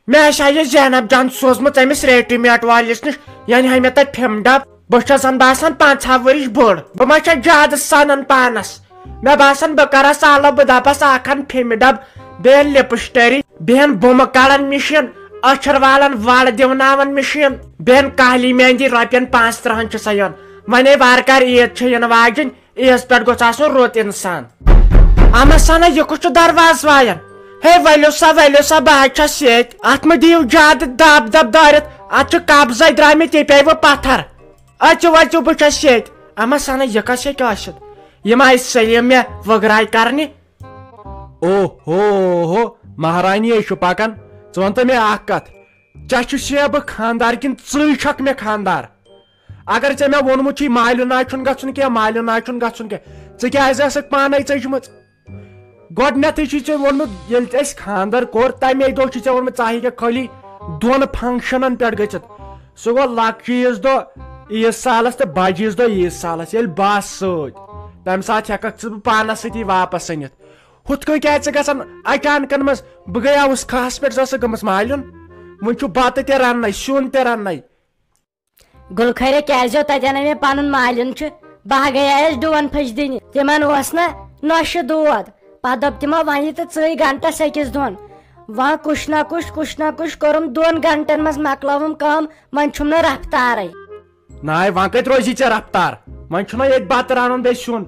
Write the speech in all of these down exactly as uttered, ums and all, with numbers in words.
مےٚ آسہِ ہا یہِ زینب جان سوٗزمٕژ أمِس ریڈی میٹ وٲلِس نِش، یہِ اَنہِ ہا مےٚ تَتہِ فِم ڈب۔ بہٕ چھَس زَن باسان پنٛژاہ ؤرِش بٔڑ۔ بہٕ ما چھَس زیادٕ سَنان پانَس؟ مےٚ باسان بہٕ کَرَس آلو، بہٕ دَپَس اَکھ اَن فِم ڈب، بیٚیہِ اَن لِپسٹری، بیٚیہِ اَن بُمہٕ کَڑَن مِشیٖن، أچھَر والَن وَڑ دِوناوَن مِشیٖن، بیٚیہِ اَن کاہلی مہندی رۄپیَن پانٛژھ تٕرٛہَن چھِ سۄ یِوان۔ وۄنۍ ہے وارٕ کارٕ عیٖد چھےٚ یِنہٕ واجِنۍ، عیز پٮ۪ٹھ گوٚژھ آسُن رُت انسان۔ اما سنا، یہِ کُس چھُ دروازٕ وایان؟ ہے، ؤلِو سا، ؤلِو سا، بہٕ حظ چھَس ییٚتۍ۔ اتھ مہٕ دِیِو زیادٕ دب دب دٲرِتھ، اتھ چھِ قبضے درٛامٕتۍ، یہِ پیٚیہِ وۄنۍ پتھر۔ اژِو، اژِو، بہٕ چھَس ییٚتۍ۔ اما سنا، یہِ کس ہیٚکہِ ٲسِتھ؟ یِم آیہِ سلیٖم مےٚ وٕگراے کرنہِ۔ او ہو ہو، مہرانی ہے چھُ پکان۔ ژٕ وَن تہٕ مےٚ اکھ کتھ، ژےٚ چھُ سے بہٕ خاندار کِنہٕ ژٕے چھکھ مےٚ خاندار؟ اگر ژےٚ مےٚ ووٚنمُت چھُے مالیُن ناے چھُنہٕ گژھُن کینٛہہ، مالیُن ناے چھُنہٕ گژھُن کینٛہہ، ژٕ کیٛازِ ٲسٕکھ پانے ژٔجمٕژ؟ گۄڈٕنیتھٕے چھُے ژےٚ ووٚنمُت، ییٚلہِ تہِ أسۍ خاندر کوٚر، تمے دۄہ چھُے ژےٚ ووٚنمُت، ژٕ ہیٚککھ خٲلی دۄن فنکشنن پٮ۪ٹھ گٔژھِتھ۔ سُہ گوٚو لۄکچہِ عیٖذ دۄہ عیٖذ سالس تہٕ بجہِ عیٖذ دۄہ عیٖذ سالس، ییٚلہِ بس سۭتۍ۔ تمہِ ساتہٕ ہیٚککھ ژٕ بہٕ پانس سۭتی واپس أنِتھ۔ ہُتھ کٔنۍ کیٛازِ ژٕ گژھان اچانکن منٛز؟ بہٕ گٔیاوُس کھہس پٮ۪ٹھ، ژٕ ٲسٕکھ گٔمٕژ مالیُن۔ وُنہِ چھُ بتہٕ تہِ رننے، سیُن تہِ رننے۔ گُلہٕ خٲرے، کیٛازِ ہیوٚت تَتٮ۪ن مےٚ پَنُن مالیُن چھُ؟ بہٕ ہا گٔیایَس ڈوٗن پھٔچ دِنہِ۔ تِمَن اوس نہ نۄشہِ دود۔ پَتہٕ دوٚپ تِمو، وۄنۍ یہِ تہٕ ژٕے گھنٹَس أکِس دۄن۔ وۄنۍ کُچھ نہ کُچھ، کُچھ نہ کُچھ کوٚرُم، دۄن گھنٹَن منٛز مۄکلٲوٕم کٲم، وۄنۍ چھُم نہٕ رفتارٕے۔ ناے، وۄنۍ کَتہِ روزی ژےٚ رفتار؟ وۄنۍ چھُنہ ییٚتہِ بَتہٕ رَنُن بیٚیہِ سیُن۔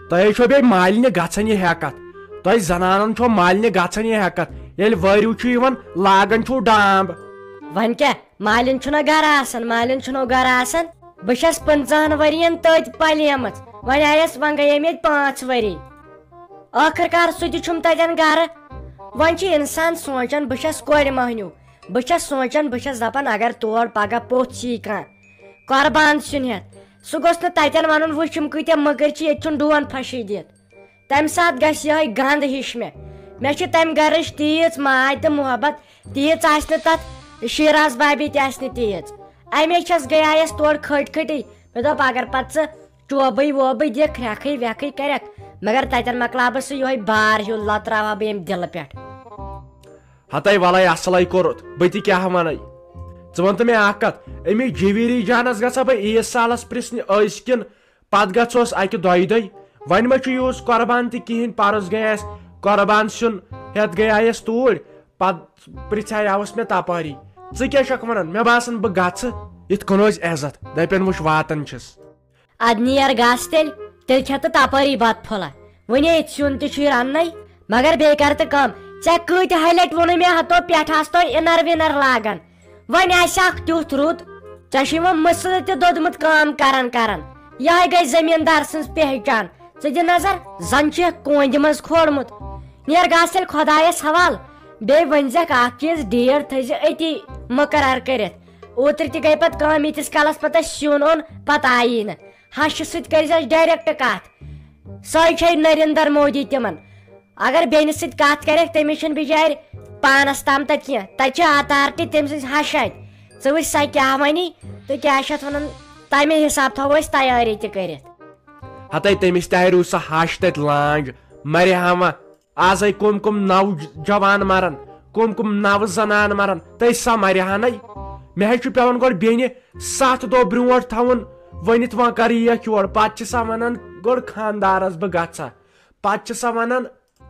تۄہے چھو بیٚیہِ مالنہِ گژھان یہِ ہٮ۪کتھ۔ تۄہہِ زنانن چھو مالنہِ گژھان یہِ ہٮ۪کتھ۔ ییٚلہِ وٲرِو چھُ یِوان، لاگان چھُو ڈامب۔ وۄنۍ کیٛاہ؟ مالِن چھُنہ گرٕ آسان، مالِن چھُنہ گرٕ آسان۔ بہٕ چھَس پٕنٛژٕہَن ؤرِین تٔتۍ پلیمٕژ، وۄنۍ آیَس، وۄنۍ گٔیے مےٚ پانٛژھ ؤری۔ ٲخٕر کار سُہ تہِ چھُم تَتٮ۪ن گرٕ۔ وۄنۍ چھُ اِنسان سونٛچان، بہٕ چھَس کورِ مۄہنیو، بہٕ چھَس سونٛچان، بہٕ چھَس دَپان، اگر تور پگاہ پوٚژھ یی کانٛہہ قۄربان سیُن ہٮ۪تھ، سُہ گوٚژھ نہٕ تَتٮ۪ن وَنُن، وٕچھ یِم کۭتیٛاہ مٔکٕرۍ چھِ، ییٚتہِ چھُنہٕ ڈوٗن پھَشٕے دِتھ۔ تَمہِ ساتہٕ گژھِ یِہوٚے گنٛد ہِش مےٚ۔ مےٚ چھِ تَمہِ گرٕچ تیٖژ ماے تہٕ محبت، تیٖژ آسہِ نہٕ تَتھ شیراز بابی تہِ آسہِ نہٕ تیٖژ۔ اَمے چھَس گٔیایَس تورٕ کھٔٹۍ کھٔٹی۔ مےٚ دوٚپ، اگر پَتہٕ ژٕ چوبٕے ووبٕے دِکھ، کھرٛٮ۪کھٕے وٮ۪کھٕے کَرٮ۪کھ، مگر تَتٮ۪ن مۄکلاو بہٕ سُہ یِہوٚے بار ہیوٗ، لۄتراوہا بہٕ ییٚمہِ دِلہٕ پٮ۪ٹھ۔ ہتے وَلَے، اَصلَے کوٚرُتھ، بہٕ تہِ کیٛاہ وَنَے۔ ژٕ وَن تہٕ مےٚ اَکھ کَتھ، أمِس جویری جانَس گژھا بہٕ عیٖد سالَس پرٛژھنہِ أزۍ کِنہٕ پتہٕ گژھوس اکہِ دۄیہِ دۄہہِ۔ وۄنۍ ما چھُ یوٗس قۄربان تہِ کِہیٖنۍ، پرُس گٔیس قۄربان سیُن ہٮ۪تھ گٔیایس توٗرۍ، پتہٕ پرژھیاوس مےٚ تپٲری، "ژٕ کیٛاہ چھکھ ونان؟" مےٚ باسان بہٕ گژھٕ، یِتھ کٔنۍ روزِ عزت، دپن وٕچھ واتان چھِس۔ ادٕ نیر گژھ تیٚلہِ، تیٚلہِ کھٮ۪تہٕ تپٲری بتہٕ پھوٚلہ۔ وۄنۍ ییٚتہِ سیُن تہِ چھُے رننَے، مگر بیٚیہِ کر تہٕ کٲم، ژےٚ کۭتہِ ہلہِ لٹہِ ووٚنُے مےٚ ہتو پٮ۪ٹھ آس تۄہہِ اِنر وِنر لاگان، وۄنۍ آسہِ اکھ تیُتھ رُت، ژےٚ چھُے وۄنۍ مسلہٕ تہِ دوٚدمُت کٲم کران کران۔ یہے گٔے زٔمیٖندار سٕنٛز پہچان۔ ژٕ دِ نظر، زن چھُ یتھ کونٛدِ منٛز کھولمُت۔ نیر گژھ تیٚلہِ خۄدایس حوال۔ بیٚیہِ ؤنۍزٮ۪کھ اکھ چیٖز، ڈیٹ تھٲیزِ أتی مقرر کٔرِتھ۔ اوترٕ تہِ گٔے پتہٕ کٲم، ییٖتِس کالس پتہٕ اَسہِ سیُن اوٚن، پتہٕ آیی نہٕ۔ ہشہِ سۭتۍ کٔرزٮ۪س direct کتھ۔ سۄے چھے نریندر مودی تِمن۔ اگر بیٚنہِ سۭتۍ کتھ کرٮ۪کھ، تٔمِس چھُنہٕ بِچارِ پانس تام تتہِ کینٛہہ، تتہِ چھِ authority تٔمۍ سٕنٛز ہش اتہِ۔ ژٕ وٕچھ سۄ کیٛاہ ونی تہٕ کیٛاہ چھِ اتھ ونان، تمے حساب تھاوو أسۍ تیٲری تہِ کٔرِتھ۔ ہتے تٔمِس تہِ ہاریو سۄ ہش تتہِ لانٛج، مرِ ہا وۄنۍ۔ آزے کم کم نو ج-، جوان مران، کم کم نو زنان مران، تٔتھۍ سا مرِ ہا نے۔ مےٚ حظ چھُ پٮ۪وان گۄڈٕ بیٚنہِ ستھ دۄہ برونٛٹھ تھاوُن ؤنِتھ، وۄنۍ کر یِیَکھ یور۔ پتہٕ چھِ سۄ ونان گۄڈٕ خاندارس بہٕ گژھٕ ہا۔ پتہٕ چھِ سۄ ونان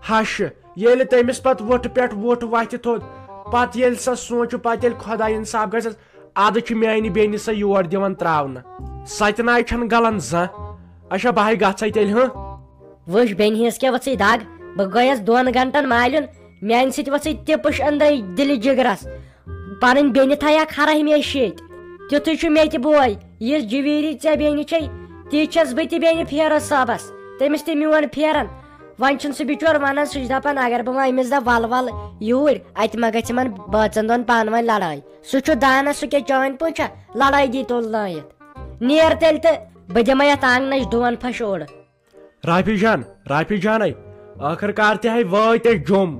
ہشہِ۔ ییٚلہِ تٔمِس پتہٕ وُٹھٕ پٮ۪ٹھ وُٹھ وتھِ تھوٚد، پتہٕ ییٚلہِ سۄ سونٛچہِ، پتہٕ ییٚلہِ خۄداے انصاف گژھٮ۪س، ادٕ چھِ میانہِ بیٚنہِ سۄ یور دِوان تراونہٕ۔ سۄ تہِ نہ چھنہٕ گلان زانٛہہ۔ اچھا، بہٕ ہے گژھے تیٚلہِ، ہہ؟ وٕچھ، بیٚنہِ ہٕنٛز کیٛاہ ؤژھٕے دگ؟ بہٕ گٔیَس دۄن گنٹن مالیُن، میانہِ سۭتۍ ؤژھٕے تِپٕش أنٛدرَے دِلہِ جِگرس۔ پنٕنۍ بیٚنہِ تھایَکھ ہرہمے شیٚتۍ۔ تیُتھُے چھُ مےٚ تہِ بوے، یِژھ جویری ژےٚ بیٚنہِ چھے، تی چھَس بہٕ تہِ بیٚنہِ پھیرو صٲبس۔ تٔمِس تہِ میون پھیران۔ وۄنۍ چھُنہٕ سُہ بِچور وَنان، سُہ چھُ دَپان، اگر بہٕ وۄنۍ أمِس دَپہٕ وَلہٕ وَلہٕ یوٗرۍ، اَتہِ ما گژھِ یِمَن بٲژَن دۄن پانہٕ ؤنۍ لڑٲے۔ سُہ چھُ دانَس، سُہ کیٛاہ چٲنۍ پٲٹھۍ چھا لڑٲے دی تُلنٲیِتھ؟ نیر تیٚلہِ تہٕ بہٕ دِمَے یَتھ آنٛگنَس ڈوٗن پھَش اوٚڑ۔ رافی جان، رافی جانے، ٲخٕر کار تہِ ہے وٲتۍ أسۍ جوٚم۔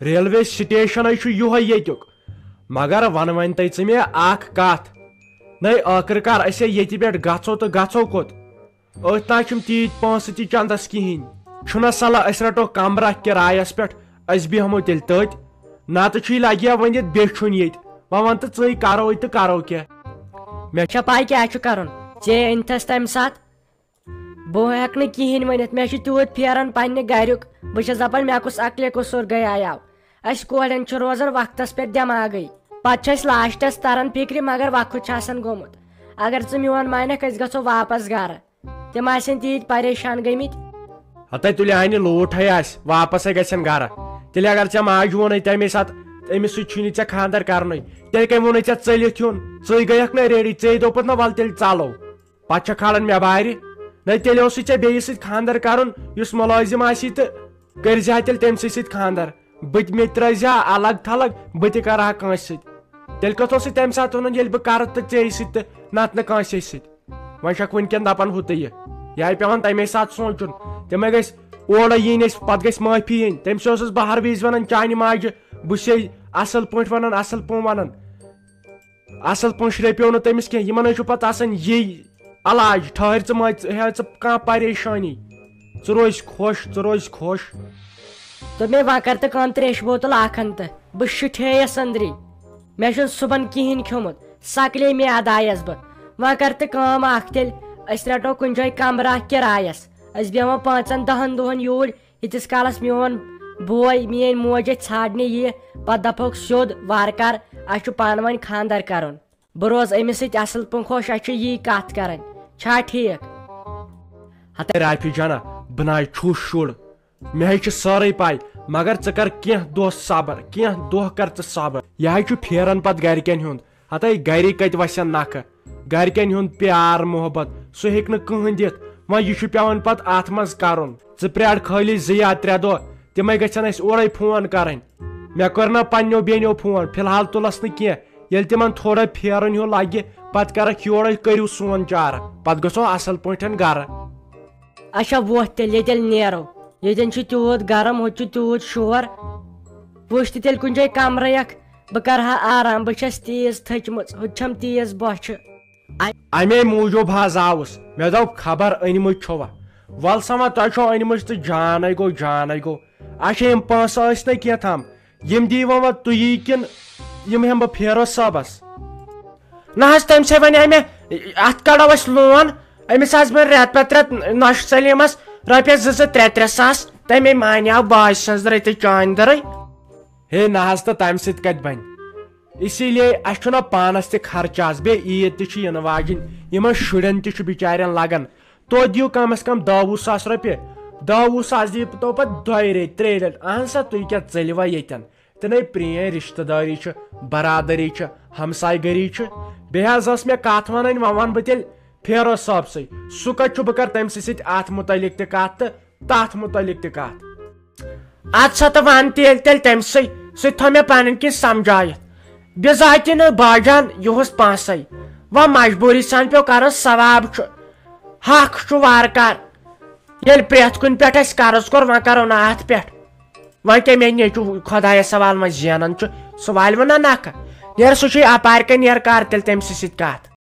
ریلوے سٹیشن ہے چھُ یُہے ییٚتیُک۔ مگر وَن وۄنۍ تَے ژٕ مےٚ اَکھ کَتھ۔ نَے ٲخٕر کار أسۍ ہے ییٚتہِ پٮ۪ٹھ گژھو تہٕ گژھو کوٚت؟ أتھۍ نہ چھِم تیٖتۍ پونٛسہٕ تہِ چندس کِہیٖنۍ۔ چھُنہ صلاح أسۍ رٹو کمرہ کرایس پٮ۪ٹھ، أسۍ بیہمو تیٚلہِ تٔتۍ۔ نتہٕ چھُے لگہِ ہا ؤنِتھ بیٚیہِ چھُنہٕ ییٚتہِ۔ وۄنۍ وَن تہٕ ژٕے، کرو تہٕ کرو کیٛاہ؟ مےٚ چھےٚ پَے کیٛاہ چھُ کرُن۔ ژےٚ أنۍتھَس تَمہِ ساتہٕ۔ بہٕ ہٮ۪کہٕ نہٕ کِہیٖنۍ ؤنِتھ۔ مےٚ چھُ تیوٗت پھیران پننہِ گریُک۔ بہٕ چھَس دپان، مےٚ کُس عقلِ قصوٗر گٔیایو۔ اَسہِ کورٮ۪ن چھُ روزان وقتس پٮ۪ٹھ دٮ۪ماغٕے۔ پتہٕ چھُ اَسہِ لاسٹس تران فِکرِ، مگر وقت چھُ آسان گوٚمُت۔ اگر ژٕ میون مانکھ، أسۍ گژھو واپس گرٕ۔ تِم آسن تیٖتۍ پریشان گٔمٕتۍ۔ ہتے تُلہِ ہا نہٕ لوٗٹھ ہے آسہِ، واپسے گژھن گرٕ۔ تیٚلہِ اگر ژےٚ ماجہِ ووٚنُے تمے ساتہٕ، أمِس سۭتۍ چھُے نہٕ ژےٚ خانٛدر کرنُے، تیٚلہِ کمہِ ووٚنُے ژےٚ ژٔلِتھ یُن؟ ژٕے گٔیکھ نہ ریڈی، ژےٚ دوٚپُتھ نہ ول تیٚلہِ ژلو۔ پتہٕ چھےٚ کھالان مےٚ بارِ۔ نہ تیٚلہِ اوسُے ژےٚ بیٚیِس سۭتۍ خانٛدر کرُن، یُس مُلٲزِم آسی، تہٕ کٔرۍ زِ ہا تیٚلہِ تٔمۍ سٕے سۭتۍ خانٛدر۔ بہٕ تہِ، مےٚ تہِ ترٲے زِ ہا الگ تھلگ، بہٕ تہِ کرٕ ہا کٲنٛسہِ سۭتۍ۔ تیٚلہِ کتھ اوسُے تمہِ ساتہٕ وَنان، ییٚلہِ بہٕ کرٕ تہٕ ژےٚ سۭتۍ تہٕ نتہٕ نہٕ کٲنٛسے سۭتۍ؟ وۄنۍ چھکھ وٕنکٮ۪ن دپان ہُہ تہٕ یہِ۔ یہِ آیہِ پٮ۪وان تمے ساتہٕ سونٛچُن۔ تِمے گٔژھۍ اورے یِنۍ، أسۍ پتہٕ گژھِ معٲفی ہیٚنۍ۔ تٔمِس اوسُس بہٕ ہر وِزِ ونان، چانہِ ماجہِ، بہٕ چھسے اصل پٲٹھۍ ونان، اصل پٲٹھۍ ونان۔ اصل پٲٹھۍ شرٛپیو نہٕ تٔمِس کینٛہہ۔ یِمن حظ چھُ پتہٕ آسان یی علاج، ٹھٔہر ژٕ، مہ ژٕ ہےٚ ژٕ کانٛہہ پریشٲنی، ژٕ روزِ خۄش، ژٕ روزِ خۄش۔ تہٕ مےٚ وۄنۍ کر تہٕ کٲم، ترٛیشہِ بوتل اکھ ہن تہٕ بہٕ شِٹھییس أنٛدری۔ مےٚ چھُنہٕ صُبحن کِہیٖنۍ کھیوٚمُت، سکلے میادٕ آیس بہٕ۔ وۄنۍ کر تہٕ کٲم اکھ تیٚلہِ، أسۍ رٹو کُنہِ جایہِ کمرٕ اکھ کرایس، أسۍ بیٚہمو پانٛژن دہن دۄہن یوٗرۍ، ییٖتِس کالس میون بوے، میٲنۍ موج اَسہِ ژھانڈنہِ یِیہِ، پتہٕ دپوکھ سیوٚد، وارٕ کار، اسہِ چھُ پانہٕ ؤنۍ خانٛدر کرُن۔ بہٕ روزٕ أمِس سۭتۍ اصل پٲٹھۍ خۄش، اسہِ چھِ یی کتھ کرٕنۍ۔ چھا ٹھیٖک؟ ہتے رافی جانا، بہٕ ناے چھُس شُر، مےٚ ہے چھِ سٲرٕے پاے، مگر ژٕ کر کینٛہہ دۄہ صبر، کینٛہہ دۄہ کر ژٕ صبر۔ یہِ ہے چھُ پھیران پتہٕ گرِکٮ۪ن ہُنٛد۔ ہتے گرِکۍ کتہِ وسن نکھٕ؟ گرِکٮ۪ن ہُنٛد پیار محبت، سُہ ہیٚکہِ نہٕ کٕہٕنۍ دِتھ۔ وۄنۍ یہِ چھُ پٮ۪وان پتہٕ اتھ منٛز کرُن۔ ژٕ پرٛار خٲلی زٕ یا ترٛےٚ دۄہ، تِمے گژھن اسہِ اورے فون کرٕنۍ۔ مےٚ کٔر نہ پننیو بیٚنیو فون، فی الحال تُلس نہٕ کینٛہہ۔ ییٚلہِ تِمن تھوڑا پھیرُن ہیوٗ لگہِ، پتہٕ کرکھ یورے، کٔرِو سون چارٕ، پتہٕ گژھو اصل پٲٹھۍ گرٕ۔ اچھا وۄتھ تیٚلہِ، ییٚتٮ۪ن نیرو۔ ییٚتٮ۪ن چھُ تیوٗت گرم، ہُتہِ چھُ تیوٗت شور۔ وٕچھ تہٕ تیٚلہِ کُنہِ جایہِ کمرٕ یکھ، بہٕ کرٕ ہا آرام، بہٕ چھس تیٖژ تھٔچمٕژ، ہُتہِ چھم تیٖژ بۄچھِ۔ امے موٗجوٗب حظ آوُس، مےٚ دوٚپ خبر أنمٕتۍ چھوا۔ ول سا وۄنۍ تۄہہِ چھو أنمٕتۍ تہٕ جانے گوٚو، جانے گوٚو۔ اچھا یِم پونٛسہٕ ٲسۍ نہ کینٛہہ تام، یِم دِیٖوا وۄنۍ تُہی کِنہٕ یِم ہٮ۪مہٕ بہٕ فیروز صٲبس؟ نہ حظ، تٔمۍ سٕے وَنے مےٚ، اَتھ کَڑو أسۍ لون۔ أمِس حظ بَنہِ رٮ۪تہٕ پَتہٕ رٮ۪تہٕ نۄشہِ سلیٖمَس رۄپیَس زٕ زٕ ترٛےٚ ترٛےٚ ساس۔ تَمے مانیو باجہِ سٕنٛز دٕرٕے تہٕ چانہِ دٕرٕے۔ ہے نہ حظ، تہٕ تَمہِ سۭتۍ کَتہِ بَنہِ؟ اسی لیے اَسہِ چھُنہ پانَس تہِ خرچہٕ آز، بیٚیہِ عیٖد تہِ چھِ یِنہٕ واجِنۍ، یِمَن شُرٮ۪ن تہِ چھُ بِچارٮ۪ن لَگان۔ توتہِ دِیِو کَم از کَم دَہ وُہ ساس رۄپیہِ۔ دَہ وُہ ساس دِیِو توپَتہٕ دۄیہِ ریٚتۍ، ترٛیٚیہِ لَٹہِ۔ اَہَن سا، تُہۍ کیٛاہ ژٔلِوا ییٚتٮ۪ن؟ تہٕ نَے پرٛٲنۍ رِشتہٕ دٲری چھِ، برادٔری چھِ، ہمسایہِ گٔری چھِ۔ بیٚیہِ حظ ٲس مےٚ کَتھ وَنٕنۍ، وۄنۍ وَنہٕ بہٕ تیٚلہِ فیروز صٲبسٕے۔ سُہ کَتہِ چھُ؟ بہٕ کَرٕ تٔمۍ سٕے سۭتۍ اَتھ مُتعلِق تہِ کَتھ تہٕ تَتھ مُتعلِق تہِ کَتھ۔ اَدٕ سا تہٕ وَن تیٚلہِ، تیٚلہِ تٔمۍ سٕے، سُہ تہِ تھوٚو مےٚ پَنٕنۍ کِنۍ سَمجھٲیِتھ۔ بِذاتِ نہٕ باجان یُہُس پانسٕے، وۄنۍ مجبوٗری سان پیوٚو کَرُن، ثواب چھُ، حق چھُ وارٕ کار۔ ییٚلہِ پرٛٮ۪تھ کُنہِ پٮ۪ٹھ اَسہِ قرض کوٚر، وۄنۍ کَرو نہٕ اَتھ پٮ۪ٹھ۔ وۄنۍ کَمہِ نیٚچوٗ خۄدایَس حوالہٕ وۄنۍ زینان چھُ، سُہ والہِ وۄنۍ نہ نَکھٕ۔ نیر سُہ چھُے اَپارِ کَنۍ، نیر کَر تیٚلہِ تٔمۍ سٕے سۭتۍ کَتھ۔